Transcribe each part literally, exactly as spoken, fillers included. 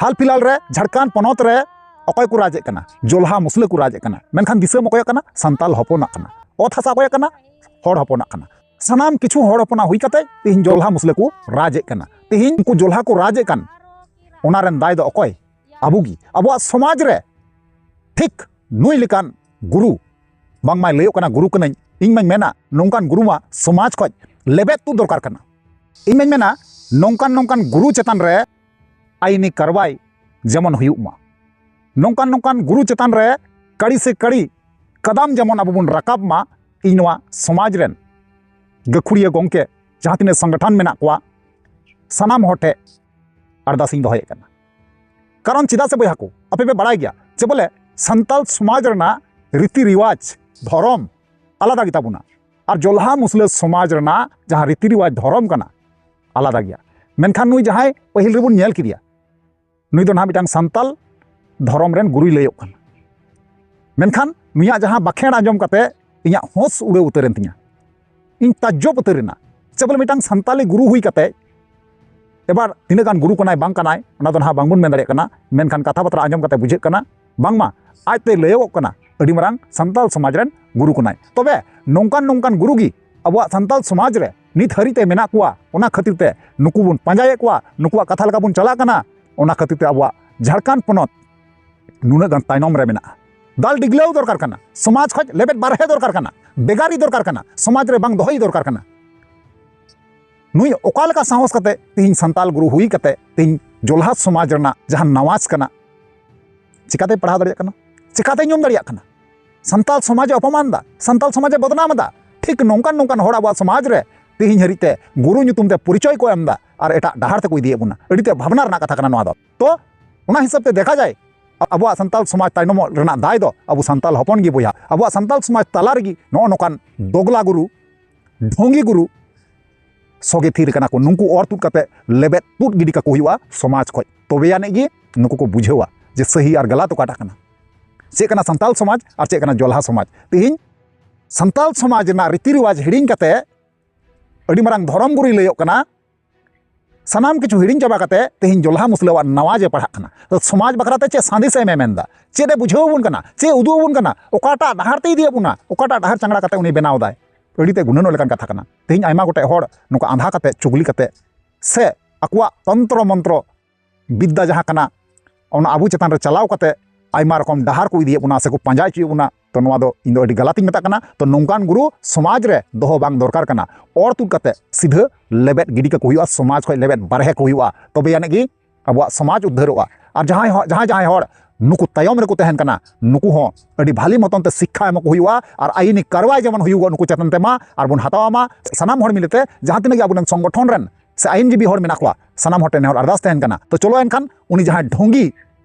ᱦᱟᱞ ᱯᱷᱤᱞᱦᱟᱞ ᱨᱮ ᱡᱷᱟᱲᱠᱷᱚᱸᱰ ᱯᱚᱱᱚᱛ ᱨᱮ ᱚᱠᱚᱭ ᱠᱚ ᱨᱟᱡᱽ ᱮᱫ ᱠᱟᱱᱟ? ᱡᱚᱞᱦᱟ ᱢᱩᱥᱞᱟᱹ ᱠᱚ ᱨᱟᱡᱽ ᱮᱫ ᱠᱟᱱᱟ᱾ ᱢᱮᱱᱠᱷᱟᱱ ᱫᱤᱥᱚᱢ ᱚᱠᱚᱭᱟᱜ ᱠᱟᱱᱟ? ᱥᱟᱱᱛᱟᱞ ᱦᱚᱯᱚᱱᱟᱜ ᱠᱟᱱᱟ᱾ ᱚᱛ ᱦᱟᱥᱟ ᱚᱠᱚᱭᱟᱜ ᱠᱟᱱᱟ? ᱦᱚᱲ ᱦᱚᱯᱚᱱᱟᱜ ᱠᱟᱱᱟ᱾ ᱥᱟᱱᱟᱢ ᱠᱤᱪᱷᱩ ᱦᱚᱲ ᱦᱚᱯᱚᱱᱟᱜ ᱦᱩᱭ ᱠᱟᱛᱮ ᱛᱮᱦᱮᱧ ᱡᱚᱞᱦᱟ ᱢᱩᱥᱞᱟᱹ ᱠᱚ ᱨᱟᱡᱽ ᱮᱫ ᱠᱟᱱᱟ᱾ ᱛᱮᱦᱮᱧ ᱩᱱᱠᱩ ᱡᱚᱞᱦᱟ ᱠᱚ ᱨᱟᱡᱽ ᱮᱫ ᱠᱟᱱ, ᱚᱱᱟ ᱨᱮᱱ ᱫᱟᱭ ᱫᱚ ᱚᱠᱚᱭ? ᱟᱵᱚ ᱜᱮ᱾ ᱟᱵᱚᱣᱟᱜ ᱥᱚᱢᱟᱡᱽ ᱨᱮ ᱴᱷᱤᱠ ᱱᱩᱭ ᱞᱮᱠᱟᱱ ᱜᱩᱨᱩ, ᱵᱟᱝᱢᱟᱭ ᱞᱟᱹᱭᱚᱜ ᱠᱟᱱᱟ ᱜᱩᱨᱩ ᱠᱟᱹᱱᱟᱹᱧ, ᱤᱧ ᱢᱟᱧ ᱢᱮᱱᱟ ᱱᱚᱝᱠᱟᱱ ᱜᱩᱨᱩ ᱢᱟ ᱥᱚᱢᱟᱡᱽ ᱠᱷᱚᱡ ᱞᱮᱵᱮᱫ ᱛᱩᱫ ᱫᱚᱨᱠᱟᱨ ᱠᱟᱱᱟ᱾ ᱤᱧ ᱢᱟᱧ ᱢᱮᱱᱟ ᱱᱚᱝᱠᱟᱱ ᱱᱚᱝᱠᱟᱱ ᱜᱩᱨᱩ ᱪᱮᱛᱟᱱ ᱨᱮ ᱟᱭᱤᱱᱤ ᱠᱟᱨᱣᱟᱭ ᱡᱮᱢᱚᱱ ᱦᱩᱭᱩᱜ ᱢᱟ, ᱱᱚᱝᱠᱟᱱ ᱱᱚᱝᱠᱟᱱ ᱜᱩᱨᱩ ᱪᱮᱛᱟᱱ ᱨᱮ ᱠᱟᱹᱲᱤ ᱥᱮ ᱠᱟᱹᱲᱤ ᱠᱟᱫᱟᱢ ᱡᱮᱢᱚᱱ ᱟᱵᱚ ᱵᱚᱱ ᱨᱟᱠᱟᱵ ᱢᱟ᱾ ᱤᱧ ᱱᱚᱣᱟ ᱥᱚᱢᱟᱡᱽ ᱨᱮᱱ ᱜᱟᱹᱠᱷᱩᱲᱤᱭᱟᱹ ᱜᱚᱢᱠᱮ, ᱡᱟᱦᱟᱸ ᱛᱤᱱᱟᱹᱜ ᱥᱚᱝᱜᱚᱴᱷᱚᱱ ᱢᱮᱱᱟᱜ ᱠᱚᱣᱟ, ᱥᱟᱱᱟᱢ ᱦᱚᱲ ᱴᱷᱮᱱ ᱟᱨᱫᱟᱥ ᱤᱧ ᱫᱚᱦᱚᱭᱮᱫ ᱠᱟᱱᱟ᱾ ᱠᱟᱨᱚᱱ ᱪᱮᱫᱟᱜ ᱥᱮ ᱵᱚᱭᱦᱟ ᱠᱚ, ᱟᱯᱮ ᱯᱮ ᱵᱟᱲᱟᱭ ᱜᱮᱭᱟ ᱡᱮ ᱵᱚᱞᱮ ᱥᱟᱱᱛᱟᱞ ᱥᱚᱢᱟᱡᱽ ᱨᱮᱱᱟᱜ ᱨᱤᱛᱤ ᱨᱤᱣᱟᱡᱽ, ᱫᱷᱚᱨᱚᱢ ᱟᱞᱟᱫᱟ ᱜᱮᱛᱟ ᱵᱚᱱᱟ, ᱟᱨ ᱡᱚᱞᱦᱟ ᱢᱩᱥᱞᱟᱹ ᱥᱚᱢᱟᱡᱽ ᱨᱮᱱᱟᱜ ᱡᱟᱦᱟᱸ ᱨᱤᱛᱤ ᱨᱤᱣᱟᱡᱽ, ᱫᱷᱚᱨᱚᱢ ᱠᱟᱱᱟ, ᱟᱞᱟᱫᱟ ᱜᱮᱭᱟ᱾ ᱢᱮᱱᱠᱷᱟᱱ ᱱᱩᱭ ᱡᱟᱦᱟᱸᱭ ᱯᱟᱹᱦᱤᱞ ᱨᱮᱵᱚᱱ ᱧᱮᱞ ᱠᱮᱫᱮᱭᱟ, ᱱᱩᱭ ᱫᱚ ᱱᱟᱦᱟᱜ ᱢᱤᱫᱴᱟᱝ ᱥᱟᱱᱛᱟᱞ ᱫᱷᱚᱨᱚᱢ ᱨᱮᱱ ᱜᱩᱨᱩᱭ ᱞᱟᱹᱭᱚᱜ ᱠᱟᱱᱟ᱾ ᱢᱮᱱᱠᱷᱟᱱ ᱱᱩᱭᱟᱜ ᱡᱟᱦᱟᱸ ᱵᱟᱠᱷᱮᱬ ᱟᱸᱡᱚᱢ ᱠᱟᱛᱮ ᱤᱧᱟᱹᱜ ᱦᱳᱥ ᱩᱲᱟᱹᱣ ᱩᱛᱟᱹᱨᱮᱱ ᱛᱤᱧᱟ᱾ ᱤᱧ ᱛᱟᱡᱡᱚᱵ ᱩᱛᱟᱹᱨ ᱮᱱᱟ᱾ ᱪᱮ ᱵᱚᱞᱮ ᱢᱤᱫᱴᱟᱝ ᱥᱟᱱᱛᱟᱞᱤ ᱜᱩᱨᱩ ᱦᱩᱭ ᱠᱟᱛᱮ, ᱮᱵᱟᱨ ᱛᱤᱱᱟᱹᱜ ᱜᱟᱱ ᱜᱩᱨᱩ ᱠᱟᱱᱟᱭ ᱵᱟᱝ ᱠᱟᱱᱟᱭ, ᱚᱱᱟ ᱫᱚ ᱱᱟᱦᱟᱜ ᱵᱟᱝᱵᱚᱱ ᱢᱮᱱ ᱫᱟᱲᱮᱭᱟᱜ ᱠᱟᱱᱟ, ᱢᱮᱱᱠᱷᱟᱱ ᱠᱟᱛᱷᱟ ᱵᱟᱛᱨᱟ ᱟᱸᱡᱚᱢ ᱠᱟᱛᱮ ᱵᱩᱡᱷᱟᱹᱜ ᱠᱟᱱᱟ ᱵᱟᱝᱢᱟ ᱟᱡᱛᱮ ᱞᱟᱹᱭᱚᱜᱚᱜ ᱠᱟᱱᱟ ᱟᱹᱰᱤ ᱢᱟᱨᱟᱝ ᱥᱟᱱᱛᱟᱞ ᱥᱚᱢᱟᱡᱽ ᱨᱮᱱ ᱜᱩᱨᱩ ᱠᱟᱱᱟᱭ᱾ ᱛᱚᱵᱮ ᱱᱚᱝᱠᱟᱱ ᱱᱚᱝᱠᱟᱱ ᱜᱩᱨᱩ ᱜᱮ ᱟᱵᱚᱣᱟᱜ ᱥᱟᱱᱛᱟᱞ ᱥᱚᱢᱟᱡᱽ ᱨᱮ ᱱᱤᱛ ᱦᱟᱹᱨᱤᱡ ᱛᱮ ᱢᱮᱱᱟᱜ ᱠᱚᱣᱟ, ᱚᱱᱟ ᱠᱷᱟᱹᱛᱤᱨ ᱛᱮ ᱱᱩᱠᱩ ᱵᱚᱱ ᱯᱟᱸᱡᱟᱭᱮᱫ ᱠᱚᱣᱟ, ᱱᱩᱠᱩᱣᱟᱜ ᱠᱟᱛᱷᱟ ᱞᱮᱠᱟ ᱵᱚᱱ ᱪᱟᱞᱟᱜ ᱠᱟᱱᱟ᱾ ᱚᱱᱟ ᱠᱷᱟᱹᱛᱤᱨ ᱛᱮ ᱟᱵᱚᱣᱟᱜ ᱡᱷᱟᱲᱠᱷᱚᱸᱰ ᱯᱚᱱᱚᱛ ᱱᱩᱱᱟᱹᱜ ᱜᱟᱱ ᱛᱟᱭᱱᱚᱢ ᱨᱮ ᱢᱮᱱᱟᱜᱼᱟ᱾ ᱫᱟᱞ ᱰᱤᱜᱽᱞᱟᱹᱣ ᱫᱚᱨᱠᱟᱨ ᱠᱟᱱᱟ, ᱥᱚᱢᱟᱡᱽ ᱠᱷᱚᱱ ᱞᱮᱵᱮᱫ ᱵᱟᱨᱦᱮ ᱫᱚᱨᱠᱟᱨ ᱠᱟᱱᱟ, ᱵᱮᱜᱟᱨᱤ ᱫᱚᱨᱠᱟᱨ ᱠᱟᱱᱟ, ᱥᱚᱢᱟᱡᱽ ᱨᱮ ᱵᱟᱝ ᱫᱚᱦᱚᱭ ᱫᱚᱨᱠᱟᱨ ᱠᱟᱱᱟ᱾ ᱱᱩᱭ ᱚᱠᱟ ᱞᱮᱠᱟ ᱥᱟᱦᱚᱥ ᱠᱟᱛᱮ ᱛᱮᱦᱮᱧ ᱥᱟᱱᱛᱟᱞ ᱜᱩᱨᱩ ᱦᱩᱭ ᱠᱟᱛᱮ ᱛᱮᱦᱮᱧ ᱡᱚᱞᱦᱟ ᱥᱚᱢᱟᱡᱽ ᱨᱮᱱᱟᱜ ᱡᱟᱦᱟᱸ ᱱᱟᱣᱟᱡᱽ ᱠᱟᱱᱟ, ᱪᱤᱠᱟᱛᱮᱭ ᱯᱟᱲᱦᱟᱣ ᱫᱟᱲᱮᱭᱟᱜ ᱠᱟᱱᱟ? ᱪᱤᱠᱟᱛᱮᱭ ᱧᱩᱢ ᱫᱟᱲᱮᱭᱟᱜ ᱠᱟᱱᱟ? ᱥᱟᱱᱛᱟᱞ ᱥᱚᱢᱟᱡᱽ ᱮ ᱚᱯᱚᱢᱟᱱ ᱫᱟ, ᱥᱟᱱᱛᱟᱞ ᱥᱚᱢᱟᱡᱽ ᱮ ᱵᱚᱫᱱᱟᱢ ᱫᱟ᱾ ᱴᱷᱤᱠ ᱱᱚᱝᱠᱟᱱ ᱱᱚᱝᱠᱟᱱ ᱦᱚᱲ ᱟᱵᱚᱣᱟᱜ ᱥᱚᱢᱟᱡᱽ ᱨᱮ ᱛᱮᱦᱮᱧ ᱦᱟᱹᱨᱤᱡ ᱛᱮ ᱜᱩᱨᱩ ᱧᱩᱛᱩᱢ ᱛᱮ ᱯᱚᱨᱤᱪᱚᱭ ᱠᱚ ᱮᱢ ᱫᱟ ᱟᱨ ᱮᱴᱟᱜ ᱰᱟᱦᱟᱨ ᱛᱮᱠᱚ ᱤᱫᱤᱭᱮᱫ ᱵᱚᱱᱟ᱾ ᱟᱹᱰᱤ ᱛᱮ ᱵᱷᱟᱵᱽᱱᱟ ᱨᱮᱱᱟᱜ ᱠᱟᱛᱷᱟ ᱠᱟᱱᱟ ᱱᱚᱣᱟ ᱫᱚ᱾ ᱛᱚ ᱚᱱᱟ ᱦᱤᱥᱟᱹᱵ ᱛᱮ ᱫᱮᱠᱷᱟ ᱡᱟᱭ, ᱟᱵᱚᱣᱟᱜ ᱥᱟᱱᱛᱟᱞ ᱥᱚᱢᱟᱡᱽ ᱛᱟᱭᱱᱚᱢᱚᱜ ᱨᱮᱱᱟᱜ ᱫᱟᱭ ᱫᱚ ᱟᱵᱚ ᱥᱟᱱᱛᱟᱞ ᱦᱚᱯᱚᱱ ᱜᱮ ᱵᱚᱭᱦᱟ᱾ ᱟᱵᱚᱣᱟᱜ ᱥᱟᱱᱛᱟᱞ ᱥᱚᱢᱟᱡᱽ ᱛᱟᱞᱟ ᱨᱮᱜᱮ ᱱᱚᱜᱼᱚ ᱱᱚᱝᱠᱟᱱ ᱫᱚᱜᱽᱞᱟ ᱜᱩᱨᱩ, ᱰᱷᱚᱝᱜᱤ ᱜᱩᱨᱩ ᱥᱚᱜᱮ ᱛᱷᱤᱨ ᱠᱟᱱᱟ ᱠᱚ᱾ ᱱᱩᱠᱩ ᱚᱨ ᱛᱩᱫ ᱠᱟᱛᱮ ᱞᱮᱵᱮᱫ ᱛᱩᱫ ᱜᱤᱰᱤ ᱠᱟᱠᱚ ᱦᱩᱭᱩᱜᱼᱟ ᱥᱚᱢᱟᱡᱽ ᱠᱷᱚᱡ, ᱛᱚᱵᱮ ᱟᱹᱱᱤᱡ ᱜᱮ ᱱᱩᱠᱩ ᱠᱚ ᱵᱩᱡᱷᱟᱹᱣᱟ ᱡᱮ ᱥᱟᱹᱦᱤ ᱟᱨ ᱜᱟᱞᱟᱛ ᱚᱠᱟᱴᱟᱜ ᱠᱟᱱᱟ, ᱪᱮᱫ ᱠᱟᱱᱟ ᱥᱟᱱᱛᱟᱞ ᱥᱚᱢᱟᱡᱽ ᱟᱨ ᱪᱮᱫ ᱠᱟᱱᱟ ᱡᱚᱞᱦᱟ ᱥᱚᱢᱟᱡᱽ᱾ ᱛᱮᱦᱮᱧ ᱥᱟᱱᱛᱟᱞ ᱥᱚᱢᱟᱡᱽ ᱨᱮᱱᱟᱜ ᱨᱤᱛᱤ ᱨᱮᱣᱟᱡᱽ ᱦᱤᱲᱤᱧ ᱠᱟᱛᱮ ᱟᱹᱰᱤ ᱢᱟᱨᱟᱝ ᱫᱷᱚᱨᱚᱢ ᱜᱩᱨᱩᱭ ᱞᱟᱹᱭᱚᱜ ᱠᱟᱱᱟ, ᱥᱟᱱᱟᱢ ᱠᱤᱪᱷᱩ ᱦᱤᱲᱤᱧ ᱪᱟᱵᱟ ᱠᱟᱛᱮ ᱛᱮᱦᱮᱧ ᱡᱚᱞᱦᱟ ᱢᱩᱥᱞᱟᱹᱣᱟᱜ ᱱᱟᱣᱟ ᱡᱮ ᱯᱟᱲᱦᱟᱜ ᱠᱟᱱᱟ, ᱛᱚ ᱥᱚᱢᱟᱡᱽ ᱵᱟᱠᱷᱨᱟ ᱛᱮ ᱪᱮᱫ ᱥᱟᱸᱫᱮᱥ ᱮ ᱮᱢ ᱢᱮᱱᱫᱟ, ᱪᱮᱫ ᱮ ᱵᱩᱡᱷᱟᱹᱣ ᱟᱵᱚᱱ ᱠᱟᱱᱟ, ᱪᱮᱫ ᱮ ᱩᱫᱩᱜ ᱟᱵᱚᱱ ᱠᱟᱱᱟ, ᱚᱠᱟᱴᱟᱜ ᱰᱟᱦᱟᱨ ᱛᱮ ᱤᱫᱤᱭᱮᱫ ᱵᱚᱱᱟ, ᱚᱠᱟᱴᱟᱜ ᱰᱟᱦᱟᱨ ᱪᱟᱝᱲᱟ ᱠᱟᱛᱮ ᱩᱱᱤ ᱵᱮᱱᱟᱣ ᱫᱟᱭ, ᱟᱹᱰᱤ ᱛᱮ ᱜᱩᱱᱟᱹᱱᱚᱜ ᱞᱮᱠᱟᱱ ᱠᱟᱛᱷᱟ ᱠᱟᱱᱟ᱾ ᱛᱮᱦᱮᱧ ᱟᱭᱢᱟ ᱜᱚᱴᱮᱡ ᱦᱚᱲ ᱱᱚᱝᱠᱟ ᱟᱸᱫᱷᱟ ᱠᱟᱛᱮ, ᱪᱩᱜᱽᱞᱤ ᱠᱟᱛᱮ, ᱥᱮ ᱟᱠᱚᱣᱟᱜ ᱛᱚᱱᱛᱨᱚ ᱢᱚᱱᱛᱨᱚ ᱵᱤᱫᱽᱫᱟ ᱡᱟᱦᱟᱸ ᱠᱟᱱᱟ, ᱚᱱᱟ ᱟᱵᱚ ᱪᱮᱛᱟᱱ ᱨᱮ ᱪᱟᱞᱟᱣ ᱠᱟᱛᱮ ᱟᱭᱢᱟ ᱨᱚᱠᱚᱢ ᱰᱟᱦᱟᱨ ᱠᱚ ᱤᱫᱤᱭᱮᱫ ᱵᱚᱱᱟ ᱥᱮᱠᱚ ᱯᱟᱸᱡᱟ ᱦᱚᱪᱚᱭᱮᱫ ᱵᱚᱱᱟ᱾ ᱛᱚ ᱱᱚᱣᱟ ᱫᱚ ᱤᱧ ᱫᱚ ᱟᱹᱰᱤ ᱜᱟᱞᱟᱛ ᱤᱧ ᱢᱮᱛᱟᱜ ᱠᱟᱱᱟ᱾ ᱛᱚ ᱱᱚᱝᱠᱟᱱ ᱜᱩᱨᱩ ᱥᱚᱢᱟᱡᱽ ᱨᱮ ᱫᱚᱦᱚ ᱵᱟᱝ ᱫᱚᱨᱠᱟᱨ ᱠᱟᱱᱟ᱾ ᱚᱨ ᱛᱩᱫ ᱠᱟᱛᱮ ᱥᱤᱫᱷᱟᱹ ᱞᱮᱵᱮᱫ ᱜᱤᱰᱤ ᱠᱟᱠᱚ ᱦᱩᱭᱩᱜᱼᱟ, ᱥᱚᱢᱟᱡᱽ ᱠᱷᱚᱱ ᱞᱮᱵᱮᱫ ᱵᱟᱨᱦᱮ ᱠᱚ ᱦᱩᱭᱩᱜᱼᱟ, ᱛᱚᱵᱮ ᱟᱹᱱᱤᱡ ᱜᱮ ᱟᱵᱚᱣᱟᱜ ᱥᱚᱢᱟᱡᱽ ᱩᱫᱽᱫᱷᱟᱹᱨᱚᱜᱼᱟ᱾ ᱟᱨ ᱡᱟᱦᱟᱸᱭ ᱦᱚ-, ᱡᱟᱦᱟᱸᱭ ᱡᱟᱦᱟᱸᱭ ᱦᱚᱲ ᱱᱩᱠᱩ ᱛᱟᱭᱚᱢ ᱨᱮᱠᱚ ᱛᱟᱦᱮᱱ ᱠᱟᱱᱟ, ᱱᱩᱠᱩ ᱦᱚᱸ ᱟᱹᱰᱤ ᱵᱷᱟᱞᱤ ᱢᱚᱛᱚᱱ ᱛᱮ ᱥᱤᱠᱠᱷᱟ ᱮᱢᱟ ᱠᱚ ᱦᱩᱭᱩᱜᱼᱟ᱾ ᱟᱨ ᱟᱭᱤᱱᱤ ᱠᱟᱨᱣᱟᱭ ᱡᱮᱢᱚᱱ ᱦᱩᱭᱩᱜᱼᱟ ᱱᱩᱠᱩ ᱪᱮᱛᱟᱱ ᱛᱮᱢᱟ, ᱟᱨ ᱵᱚᱱ ᱦᱟᱛᱟᱣᱟ ᱢᱟ᱾ ᱥᱟᱱᱟᱢ ᱦᱚᱲ ᱢᱤᱞᱮᱛᱮ ᱡᱟᱦᱟᱸ ᱛᱤᱱᱟᱹᱜ ᱜᱮ ᱟᱵᱚᱨᱮᱱ ᱥᱚᱝᱜᱚᱴᱷᱚᱱ ᱨᱮᱱ ᱥᱮ ᱟᱭᱤᱱᱡᱤᱵᱤ ᱦᱚᱲ ᱢᱮᱱᱟᱜ ᱠᱚᱣᱟ, ᱥᱟᱱᱟᱢ ᱦᱚᱲ ᱴᱷᱮᱱ ᱱᱮᱦᱚᱨ ᱟᱨᱫᱟᱥ ᱛᱟᱦᱮᱱ ᱠᱟᱱᱟ᱾ ᱛᱚ ᱪᱚᱞᱚ ᱮᱱᱠᱷᱟᱱ ᱩᱱᱤ ᱡᱟᱦᱟᱸᱭ ᱰᱷᱚᱝᱜᱤ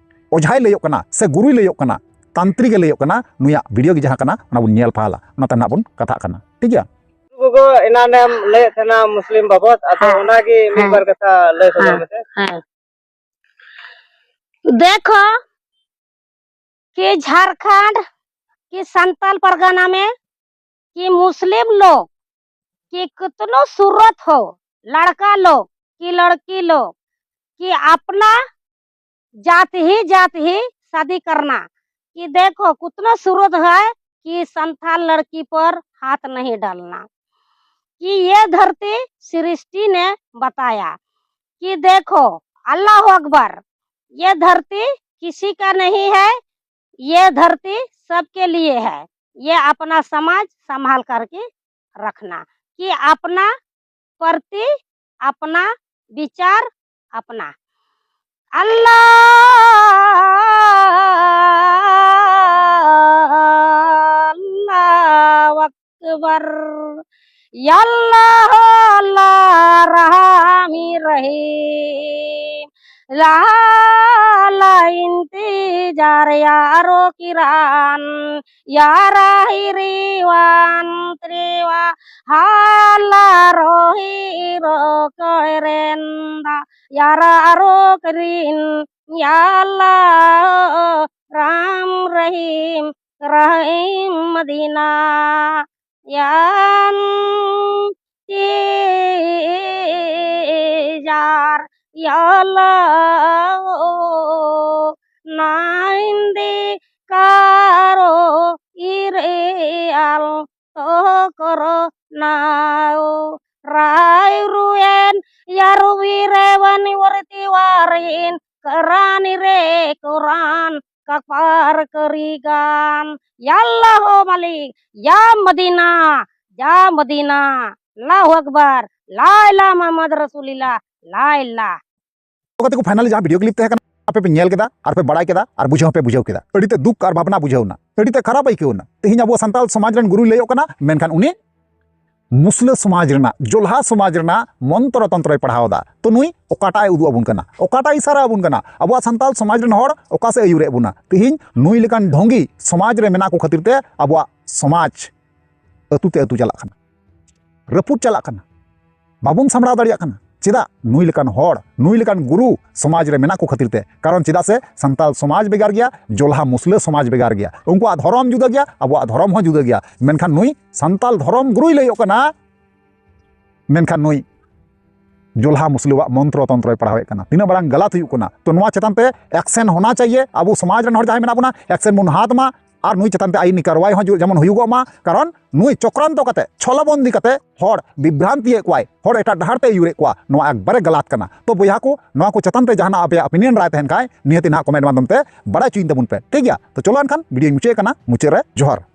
ᱚᱡᱷᱟᱭ ᱞᱟᱹᱭᱚᱜ ᱠᱟᱱᱟ ᱥᱮ ᱜᱩᱨᱩᱭ ᱞᱟᱹᱭᱚᱜ ᱠᱟᱱᱟ, ᱛᱟᱱᱛᱨᱤᱠ ᱮ ᱞᱟᱹᱭᱚᱜ ᱠᱟᱱᱟ, ᱱᱩᱭᱟᱜ ᱵᱷᱤᱰᱤᱭᱳ ᱜᱮ ᱡᱟᱦᱟᱸ ᱠᱟᱱᱟ ᱚᱱᱟ ᱵᱚᱱ ᱧᱮᱞ ᱯᱟᱦᱟᱞᱟ, ᱚᱱᱟᱛᱮ ᱱᱟᱜ ᱵᱚᱱ ᱠᱟᱛᱷᱟᱜ ᱠᱟᱱᱟ, ᱴᱷᱤᱠ ᱜᱮᱭᱟ? ᱜᱚᱜᱚ, ᱮᱱᱟᱱᱮᱢ ᱞᱟᱹᱭᱮᱫ ᱛᱟᱦᱮᱱᱟ ᱢᱩᱥᱞᱤᱢ ᱵᱟᱵᱚᱫ, ᱟᱫᱚ ᱦᱮᱸ, ᱚᱱᱟᱜᱮ ᱢᱤᱫ ᱦᱮᱸ᱾ ᱵᱟᱨ ᱠᱟᱛᱷᱟ ᱞᱟᱹᱭ ᱥᱚᱫᱚᱨ ᱦᱮᱸ, ᱢᱮᱥᱮ᱾ ᱦᱮᱸ। देखो कि झारखंड कि संताल परगना में कि मुस्लिम लोग कि कितनो सूरत हो, लड़का लोग कि लड़की लोग कि अपना जात ही जात ही शादी करना। कि देखो कितना सूरत है कि संथाल लड़की पर हाथ नहीं डालना। कि ये धरती सृष्टि ने बताया कि देखो, अल्लाह अकबर, ये धरती किसी का नहीं है, ये धरती सबके लिए है। ये अपना समाज संभाल करके रखना, कि अपना प्रति अपना विचार अपना। अल्लाह, अल्लाह अकबर। या अल्लाह, अल्लाह रहमी रहीम। ला, ला इंतजार यारो किरान, यारा हिरीवान त्रिवा, हाला रोही रो कोयरेंदा, यारा रो करीन, या अल्लाह, राम रहीम, रहीम मदीना, यान ती ᱡᱟᱨ ᱭᱟᱞᱟ ᱳ ᱱᱟᱭᱤᱱᱫᱤ ᱠᱟᱨᱚ ᱤᱨᱮ ᱟᱞ ᱛᱚ ᱠᱚᱨᱚ ᱱᱟᱣ ᱨᱟᱭ ᱨᱩᱭᱮᱱ ᱭᱟᱨᱩ ᱵᱤᱨᱮ ᱵᱟᱱᱤ ᱣᱟᱨᱤ ᱛᱤᱣᱟᱨᱤᱱ ᱠᱟᱨᱟᱱᱤ ᱨᱮ ᱠᱚᱨᱟᱱ ᱠᱟᱯᱟᱨ ᱠᱟᱹᱨᱤᱜᱟᱱ ᱭᱟᱞᱞᱟ ᱦᱳ ᱢᱟᱞᱤᱠ ᱭᱟ ᱢᱟᱫᱤᱱᱟ ᱭᱟ ᱢᱟᱫᱤᱱᱟ ᱟᱞᱞᱟᱦᱩ ᱟᱠᱵᱟᱨ ᱞᱟ ᱤᱞᱟᱦᱟ ᱢᱩᱦᱟᱢᱢᱟᱫ ᱨᱟᱥᱩᱞᱤᱞᱞᱟᱦ ᱞᱟ ᱤᱞᱟᱦᱟ ᱠᱟᱛᱮ ᱠᱚ ᱯᱷᱟᱭᱱᱟᱞᱤ ᱡᱟᱦᱟᱸ ᱵᱷᱤᱰᱤᱭᱳ ᱠᱞᱤᱯ ᱛᱟᱦᱮᱸ ᱠᱟᱱᱟ, ᱟᱯᱮ ᱯᱮ ᱧᱮᱞ ᱠᱮᱫᱟ ᱟᱨ ᱯᱮ ᱵᱟᱲᱟᱭ ᱠᱮᱫᱟ ᱟᱨ ᱵᱩᱡᱷᱟᱹᱣ ᱦᱚᱸᱯᱮ ᱵᱩᱡᱷᱟᱹᱣ ᱠᱮᱫᱟ᱾ ᱟᱹᱰᱤ ᱛᱮ ᱫᱩᱠ ᱟᱨ ᱵᱷᱟᱵᱽᱱᱟ ᱵᱩᱡᱷᱟᱹᱣ ᱮᱱᱟ, ᱟᱹᱰᱤ ᱛᱮ ᱠᱷᱟᱨᱟᱯ ᱟᱹᱭᱠᱟᱹᱣ ᱮᱱᱟ᱾ ᱛᱮᱦᱮᱧ ᱟᱵᱚ ᱥᱟᱱᱛᱟᱲ ᱥᱚᱢᱟᱡᱽ ᱨᱮᱱ ᱜᱩᱨᱩᱭ ᱞᱟᱹᱭᱚᱜ ᱠᱟᱱᱟ, ᱢᱮᱱᱠᱷᱟᱱ ᱩᱱᱤ ᱢᱩᱥᱞᱟᱹ ᱥᱚᱢᱟᱡᱽ ᱨᱮᱱᱟᱜ, ᱡᱚᱞᱦᱟ ᱥᱚᱢᱟᱡᱽ ᱨᱮᱱᱟᱜ ᱢᱚᱱᱛᱨᱚ ᱛᱚᱱᱛᱨᱚᱭ ᱯᱟᱲᱦᱟᱣ ᱮᱫᱟ᱾ ᱛᱚ ᱱᱩᱭ ᱚᱠᱟᱴᱟᱜ ᱮ ᱩᱫᱩᱜ ᱟᱵᱚᱱ ᱠᱟᱱᱟ, ᱚᱠᱟᱴᱟᱜ ᱮ ᱤᱥᱟᱨᱟ ᱟᱵᱚᱱ ᱠᱟᱱᱟ? ᱟᱵᱚᱣᱟᱜ ᱥᱟᱱᱛᱟᱲ ᱥᱚᱢᱟᱡᱽ ᱨᱮᱱ ᱦᱚᱲ ᱚᱠᱟ ᱥᱮᱫ ᱮ ᱟᱹᱭᱩᱨᱮᱫ ᱵᱚᱱᱟ? ᱛᱮᱦᱮᱧ ᱱᱩᱭ ᱞᱮᱠᱟᱱ ᱰᱷᱚᱝᱜᱤ ᱥᱚᱢᱟᱡᱽ ᱨᱮ ᱢᱮᱱᱟᱜ ᱠᱚ ᱠᱷᱟᱹᱛᱤᱨ ᱛᱮ ᱟᱵᱚᱣᱟᱜ ᱥᱚᱢᱟᱡᱽ ᱟᱹᱛᱩ ᱛᱮ ᱟᱹᱛᱩ ᱪᱟᱞᱟᱜ ᱠᱟᱱᱟ, ᱨᱟᱹᱯᱩᱫ ᱪᱟᱞᱟᱜ ᱠᱟᱱᱟ, ᱵᱟᱵᱚᱱ ᱥᱟᱢᱵᱲᱟᱣ ᱫᱟᱲᱮᱭᱟᱜ ᱠᱟᱱᱟ᱾ ᱪᱮᱫᱟᱜ? ᱱᱩᱭ ᱞᱮᱠᱟᱱ ᱦᱚᱲ, ᱱᱩᱭ ᱞᱮᱠᱟᱱ ᱜᱩᱨᱩ ᱥᱚᱢᱟᱡᱽ ᱨᱮ ᱢᱮᱱᱟᱜ ᱠᱚ ᱠᱷᱟᱹᱛᱤᱨ ᱛᱮ᱾ ᱠᱟᱨᱚᱱ ᱪᱮᱫᱟᱜ ᱥᱮ ᱥᱟᱱᱛᱟᱲ ᱥᱚᱢᱟᱡᱽ ᱵᱷᱮᱜᱟᱨ ᱜᱮᱭᱟ, ᱡᱚᱞᱦᱟ ᱢᱩᱥᱞᱟᱹ ᱥᱚᱢᱟᱡᱽ ᱵᱷᱮᱜᱟᱨ ᱜᱮᱭᱟ, ᱩᱱᱠᱩᱣᱟᱜ ᱫᱷᱚᱨᱚᱢ ᱡᱩᱫᱟᱹ ᱜᱮᱭᱟ, ᱟᱵᱚᱣᱟᱜ ᱫᱷᱚᱨᱚᱢ ᱦᱚᱸ ᱡᱩᱫᱟᱹ ᱜᱮᱭᱟ᱾ ᱢᱮᱱᱠᱷᱟᱱ ᱱᱩᱭ ᱥᱟᱱᱛᱟᱲ ᱫᱷᱚᱨᱚᱢ ᱜᱩᱨᱩᱭ ᱞᱟᱹᱭᱚᱜ ᱠᱟᱱᱟ, ᱢᱮᱱᱠᱷᱟᱱ ᱱᱩᱭ ᱡᱚᱞᱦᱟ ᱢᱩᱥᱞᱟᱹᱣᱟᱜ ᱢᱚᱱᱛᱨᱚ ᱛᱚᱱᱛᱨᱚᱭ ᱯᱟᱲᱦᱟᱣᱮᱫ ᱠᱟᱱᱟ᱾ ᱛᱤᱱᱟᱹᱜ ᱢᱟᱨᱟᱝ ᱜᱟᱞᱟᱛ ᱦᱩᱭᱩᱜ ᱠᱟᱱᱟ᱾ ᱛᱚ ᱱᱚᱣᱟ ᱪᱮᱛᱟᱱ ᱛᱮ ᱮᱠᱥᱮᱱ ᱦᱳᱱᱟ ᱪᱟᱦᱤᱭᱮ᱾ ᱟᱵᱚ ᱥᱚᱢᱟᱡᱽ ᱨᱮᱱ ᱦᱚᱲ ᱡᱟᱦᱟᱸᱭ ᱢᱮᱱᱟᱜ ᱵᱚᱱᱟ, ᱮᱠᱥᱮᱱ ᱵᱚᱱ ᱦᱟᱛ ᱢᱟ ᱟᱨ ᱱᱩᱭ ᱪᱮᱛᱟᱱ ᱛᱮ ᱟᱭᱤᱱᱤ ᱠᱟᱨᱣᱟᱭ ᱦᱚᱸ ᱡᱮᱢᱚᱱ ᱦᱩᱭᱩᱜᱚᱜ ᱢᱟ᱾ ᱠᱟᱨᱚᱱ ᱱᱩᱭ ᱪᱚᱠᱨᱟᱱᱛᱚ ᱠᱟᱛᱮ, ᱪᱷᱚᱞᱚᱵᱚᱱᱫᱤ ᱠᱟᱛᱮ ᱦᱚᱲ ᱵᱤᱵᱷᱨᱟᱱᱛᱤᱭᱮᱫ ᱠᱚᱣᱟᱭ, ᱦᱚᱲ ᱮᱴᱟᱜ ᱰᱟᱦᱟᱨ ᱛᱮ ᱟᱹᱭᱩᱨᱮᱫ ᱠᱚᱣᱟ᱾ ᱱᱚᱣᱟ ᱮᱠᱵᱟᱨᱮ ᱜᱟᱞᱟᱛ ᱠᱟᱱᱟ᱾ ᱛᱚ ᱵᱚᱭᱦᱟ ᱠᱚ, ᱱᱚᱣᱟ ᱠᱚ ᱪᱮᱛᱟᱱ ᱛᱮ ᱡᱟᱦᱟᱱᱟᱜ ᱟᱯᱮᱭᱟᱜ ᱚᱯᱤᱱᱤᱭᱚᱱ ᱨᱟᱭ ᱛᱟᱦᱮᱱ ᱠᱷᱟᱡ ᱱᱤᱦᱟᱹᱛ ᱱᱟᱦᱟᱜ ᱠᱚᱢᱮᱱᱴ ᱢᱟᱫᱽᱫᱷᱚᱢ ᱛᱮ ᱵᱟᱲᱟᱭ ᱦᱚᱪᱚᱭᱤᱧ ᱛᱟᱵᱚᱱ ᱯᱮ, ᱴᱷᱤᱠ ᱜᱮᱭᱟ? ᱛᱚ ᱪᱚᱞᱚ ᱮᱱᱠᱷᱟᱱ ᱵᱷᱤᱰᱤᱭᱳᱧ ᱢᱩᱪᱟᱹᱫ ᱠᱟᱱᱟ᱾ ᱢᱩᱪᱟᱹᱫ ᱨᱮ ᱡᱚᱦᱟᱨ᱾